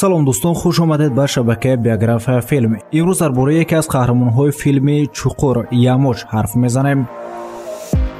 Салом дӯстон, хуш омадед ба шабакаи Биография филм. Имрӯз дар бораи яке аз қаҳрамонҳои филми Чуқур Ямоч ҳарф мезанем.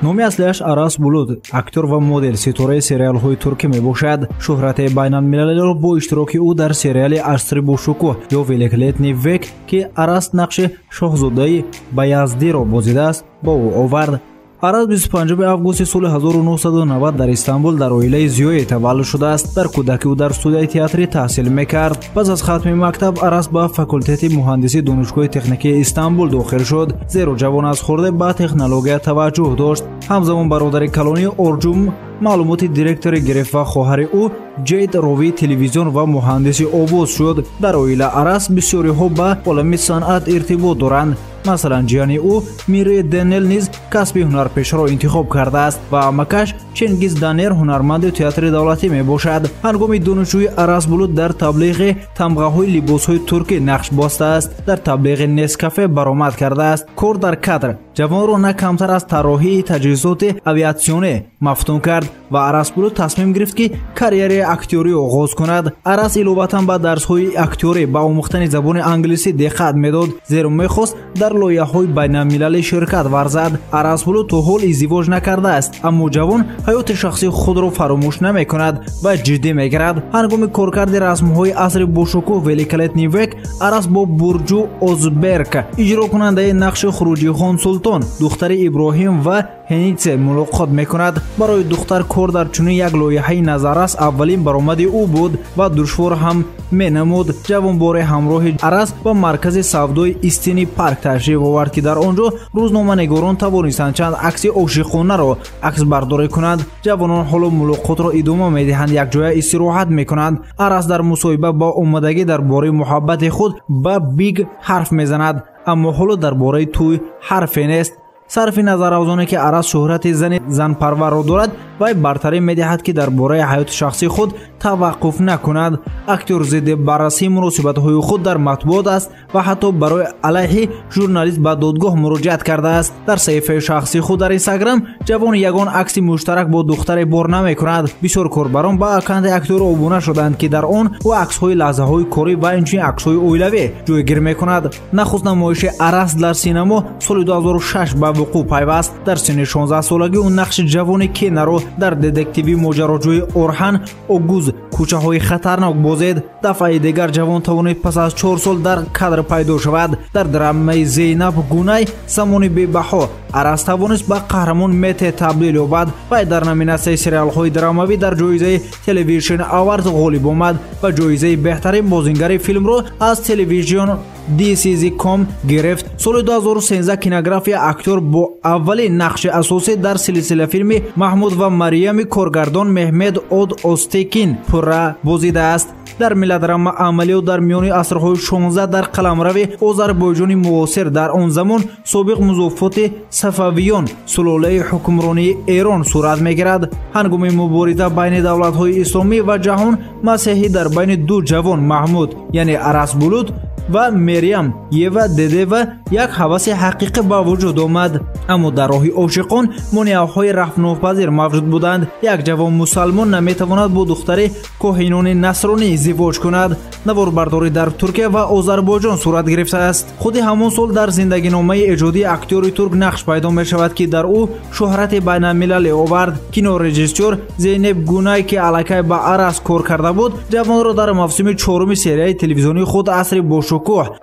Номи аслиаш Арас Булут, актёр ва модел, ситораи сериалҳои туркӣ мебошад. Шӯҳрати байналмилалиро бо иштироки ӯ дар сериали Асри бошукӯҳ ё Великолепный век, ки Арас нақши шоҳзодаи Баяздиро бозидааст, ба ӯ овард. Арас 25 августи соли 1990 дар Истанбул дар оилаи зиёе таваллуд шудааст. Дар кӯдакӣ ӯ дар студияи театрӣ таҳсил мекард. Пас аз хатми мактаб Арас ба факултети муҳандисии Донишгоҳи техникии Истанбул дохил шуд, зеро ҷавон аз хурде ба технология таваҷҷӯҳ дошт. Ҳамзамон бародари калонии Орҷум маълумоти директори гирифт ва хоҳари ӯ Ҷейд ровии телевизион ва муҳандиси овоз шуд. Дар оила Арас бисёриҳо ба олами санъат иртибот доранд. Масалан, ҷияни ӯ Мире Денел низ касби ҳунарпешаро интихоб кардааст ва амакаш Чингиз Данер ҳунарманди театри давлатӣ мебошад. Ҳангоми донишҷӯи Арас Булут дар таблиғи тамғаҳои либосҳои туркӣ нақш бостааст. Дар таблиғи Нескафе баромад кардааст. Кор дар кадр ҷавонро на камтар аз тарроҳии таҷҳизоти авиатсионӣ мафтун кард ва Арас Булут тасмим гирифт, ки карьераи актёрӣ оғоз кунад. Арас иловатан ба дарсҳои актёрӣ ба омӯхтани забони англисӣ диққат медод, зеро мехост дар лоиҳаҳои байналмилалӣ ширкат варзад. Арас Булут то ҳол издивоҷ накардааст, аммо ҷавон ҳаёти шахсии худро фаромӯш намекунад ва ҷиддӣ мегирад. Ҳангоми коркарди расмҳои асри бошукӯҳ Великолепный век, Арас бо Бурҷу Озберк, иҷрокунандаи нақши Хуруҷихон Султон, духтари Иброҳим ва Ҳенице мулоқот мекунад. Барои духтар кор дар чунин як лоиҳаи назаррас аввалин баромади ӯ буд ва душвор ҳам менамуд. Ҷавон боре ҳамроҳи Арас ба маркази савдои Истини парк ташриф овард, ки дар он ҷо рӯзноманигорон тавонистанд чанд акси ошиқонаро аксбардорӣ кунанд. Ҷавонон ҳоло мулоқотро идома медиҳанд, якҷоя истироҳат мекунанд. Арас дар мусоҳиба ба омодагӣ дар бораи муҳаббати худ ба Биг ҳарф мезанад, аммо ҳоло дар бораи тӯй ҳарфе нест. Сарфи назар аз оне ки Арас шӯҳрати зани занпарварро дорад, вай бартарӣ медиҳад, ки дар бораи ҳаёти шахсии худ таваққуф накунад. Актёр зидди баррасии муносибатҳои худ дар матбуот аст ва ҳатто барои алайҳи журналист ба додгоҳ муроҷиат кардааст. Дар саҳифаи шахсии худ дар Инстаграм ҷавон ягон акси муштарак бо духтаре бор намекунад. Бисёр корбарон ба аккаунти актёр обуна шуданд, ки дар он ӯ аксҳои лаҳзаҳои корӣ ва инчунин аксҳои оилавӣ ҷойгир мекунад. Нахуст намоиши Арас дар синамо соли 2006 ба вуқӯъ пайваст. Дар синни 16-солагӣ ӯ нақши ҷавони Кенаро дар детективи моҷароҷӯи Орҳан Огуз кӯчаҳои хатарнок бозид. Дафъаи дигар ҷавон тавонист пас аз 4 сол дар кадр пайдо шавад. Дар драмаи Зейнаб Гунай замони бебаҳо Арас тавонист ба қаҳрамон Мете табдил ёбад. Вай дар номинатсияи сериалҳои драмавӣ дар ҷоизаи Television Award ғолиб омад ва ҷоизаи беҳтарин бозингари филмро аз Television DCZ.com гирифт. Соли 2013 кинография актёр бо аввалин нақши асосӣ дар силсилафилми Маҳмуд ва Мариями коргардон Меҳмед Од Остекин пурра бозидааст. Дар мелодрама амалиёт дар миёни асрҳои 16 дар қаламрави Озарбойҷони муосир дар он замон собиқ музофоти Сафавиён, сулолаи ҳукмронии Эрон сурат мегирад. Ҳангоми мубориза байни давлатҳои исломӣ ва ҷаҳон масеҳӣ дар байни ду ҷавон Маҳмуд, яъне Арас Булут, ва Мериям Ева Дедева як ҳаваси ҳақиқӣ ба вуҷуд омад. Аммо дар роҳи ошиқон монеаҳои рафтнопазир мавҷуд буданд. Як ҷавон мусалмон наметавонад бо духтари коҳинони насронӣ издивоҷ кунад. Наворбардорӣ дар Туркия ва Озарбойҷон сурат гирифтааст. Худи ҳамон сол дар зиндагиномаи эҷодии актёри турк нақш пайдо мешавад, ки дар ӯ шӯҳрати байналмилалӣ овард. Кинорежиссёр Зейнеб Гунай, ки аллакай ба Арас кор карда буд, ҷавонро дар мавсими чоруми серияи телевизионии худ Асри бошукӯҳ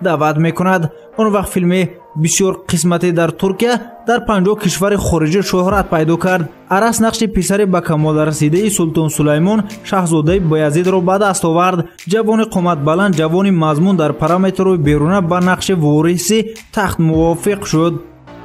даъват мекунад. Он вақт филми бисёр қисматӣ дар Туркия дар 50 кишвари хориҷӣ шӯҳрат пайдо кард. Арас нақши писари ба камол расидаи Султон Сулаймон, шаҳзодаи Баязидро ба даст овард. Ҷавони қоматбаланд, ҷавони мазмун дар параметрҳои беруна ба нақши вориси тахт мувофиқ шуд.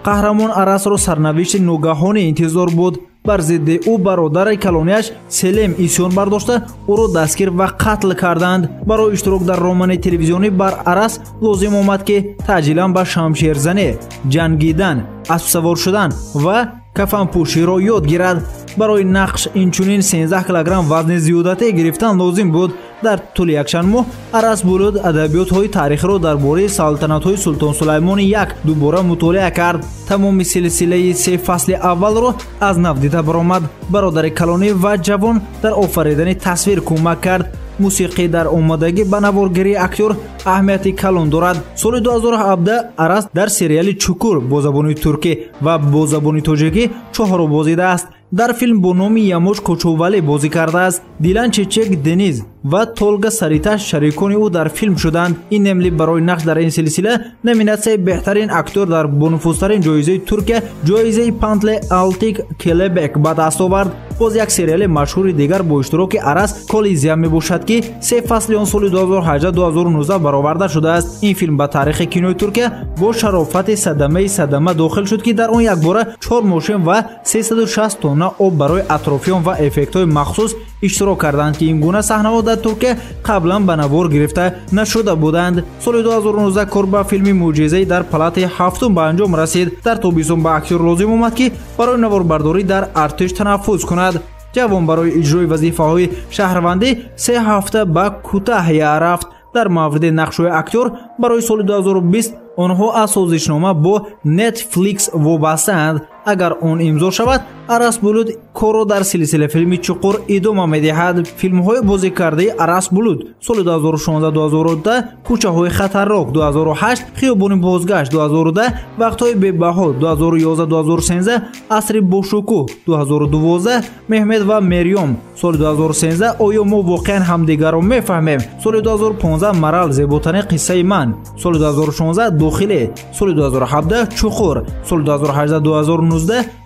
Қаҳрамон Арасро сарнавишти ногаҳонӣ интизор буд. Бар зидди ӯ бародари калонияш Селем исён бардошта, ӯро дастгир ва қатл карданд. Барои иштирок дар романи телевизионӣ бар Арас лозим омад, ки таъҷилан ба шамшерзанӣ, ҷангидан, аспсавор шудан ва кафанпӯширо ёд гирад. Барои нақш инчунин 13 килограмм вазни зиёдатӣ гирифтан лозим буд. Дар тӯли якчанд моҳ Арас Булут адабиётҳои таърихиро дар бораи салтанатҳои Султон Сулаймони як дубора мутолиа кард. Тамоми силсилаи се фасли аввалро аз нав дида баромад. Бародари калонӣ ва ҷавон дар офаридани тасвир кӯмак кард. Мусиқӣ дар омодагӣ ба наворгирии актёр аҳамияти калон дорад. Соли 2017 Арас дар сериали Чукур бо забони туркӣ ва бо забони тоҷикӣ чоҳро бозидааст. Дар филм бо номи Ямош Кочовале бозӣ кардааст. Дилан Чечек Дениз ва Толга Сариташ шарикони ӯ дар филм шуданд. Ин немли барои нақш дар ин силсила номинатсияи беҳтарин актёр дар бонуфузтарин ҷоизаи Туркия, ҷоизаи Пантле Алтик Келебек ба даст овард. Боз як сериали машҳури дигар бо иштироки Арас Колизия мебошад, ки се фасли он соли 2018-2019 бароварда шудааст. Ин филм ба таърихи кинои Туркия бо шарофати садамаи садама дохил шуд, ки дар он якбора 4 мошин ва 360 тонна об барои атрофиён ва эффектҳои махсус иштирок карданд, ки ин гуна саҳнаҳо дар Туркия қаблан ба навор гирифта нашуда буданд. Соли 2019 кор ба филми мӯъҷизаи дар палатаи ҳафтум ба анҷом расид. Дар тобистон ба актёр лозим омад, ки барои наворбардорӣ дар артиш танаффус кунад. Ҷавон барои иҷрои вазифаҳои шаҳрвандӣ 3 ҳафта ба Кутаҳия рафт. Дар мавриди нақшҳои актёр барои соли 2020 онҳо аз созишнома бо Netflix вобастаанд. Агар он имзо шавад, Арас Булут корро дар силсилафилми Чуқур идома медиҳад. Филмҳои бозикардаи Арас Булут соли 2016-2010 Кӯчаҳои хатарнок 2008, Хиёбони бозгашт 2010, Вақтҳои бебаҳо 2011-2013, Асри бошукӯҳ 2012, Меҳмед ва Мерём соли 2013, Оё мо воқеан ҳамдигарро мефаҳмем соли 2015, Марал зеботарин қиссаи ман соли 2016, Дохиле соли 2017, Чуқур соли 2018-2019,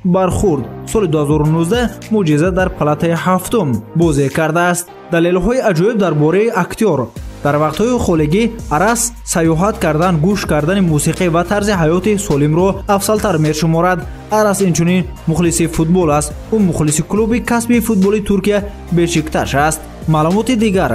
Бархурд соли 2019, Мӯъҷиза дар палатаи ҳафтум бозӣ кардааст. Далелҳои аҷоиб дар бораи актёр. Дар вақтҳои холигӣ Арас сайёҳат кардан, гӯш кардани мусиқӣ ва тарзи ҳаёти солимро афзалтар мешуморад. Арас инчунин мухлиси футбол аст. Ӯ мухлиси клуби касбии футболи Туркия Бешикташ аст. Маълумоти дигар.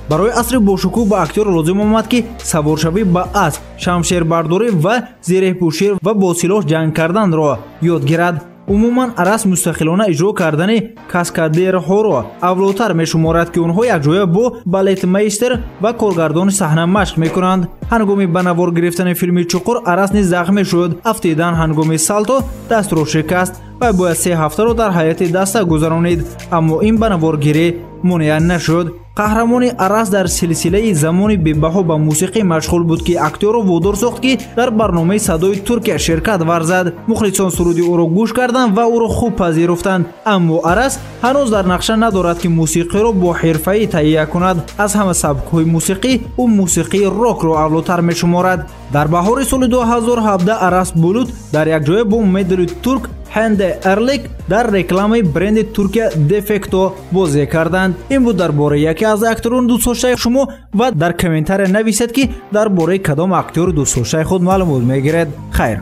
Барои асри бошукӯҳ ба актёр лозим омад, ки саворшавӣ ба асп, шамшербардорӣ ва зиреҳпӯшӣ ва бо силоҳ ҷанг карданро ёд гирад. Умуман Арас мустақилона иҷро кардани каскадерҳоро авлотар мешуморад, ки онҳо якҷоя бо балетмейстер ва коргардони саҳна машқ мекунанд. Ҳангоми ба навор гирифтани филми Чуқур Арас низ захмӣ шуд. Афтидан ҳангоми салто дастро шикаст ва бояд 3 ҳафтаро дар ҳайати даста гузаронид, аммо ин ба наворгирӣ монеа нашуд. Қаҳрамони Арас дар силсилаи замони бебаҳо ба мусиқӣ машғул буд, ки актёрро водор сохт, ки дар барномаи садои Туркия ширкат варзад. Мухлисон суруди ӯро гӯш карданд ва ӯро хуб пазируфтанд, аммо Арас ҳанӯз дар нақша надорад, ки мусиқиро бо ҳирфаӣ таҳия кунад. Аз ҳама сабкҳои мусиқӣ ӯ мусиқии рокро авлотар мешуморад. Дар баҳори соли 2017 Арас Булут дар якҷоя бо модели турк Ханде Эрлик дар рекламаи бренди Туркия Дефекто бозӣ карданд. Ин буд дар бораи яке аз актёрони дӯстдоштаи шумо ва дар комментария нависед, ки дар бораи кадом актёри дӯстдоштаи худ маълумот мегиред. Хайр.